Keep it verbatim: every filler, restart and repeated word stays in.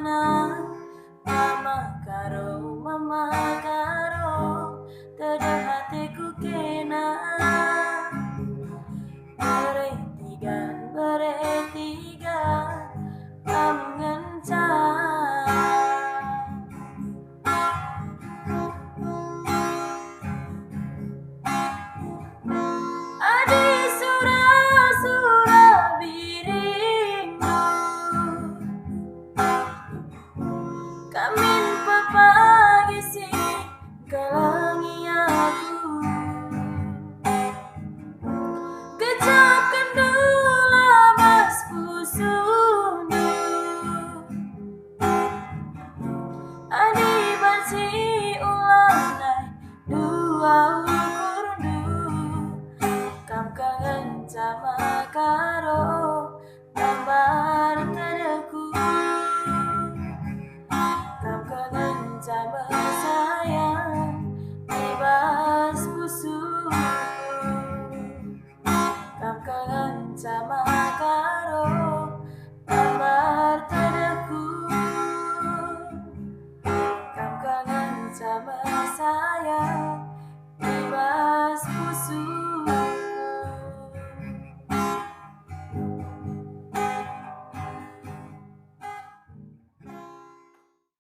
Mama Karo, Mama Karo, tedeh ateku kena. Bere tigan, bere tigan, kam ngenca. Adi sura-sura biringmu, kam min pepagi si ngkelengi aku. Gejapken dula mas pusundu. Adi banci ulang nai dua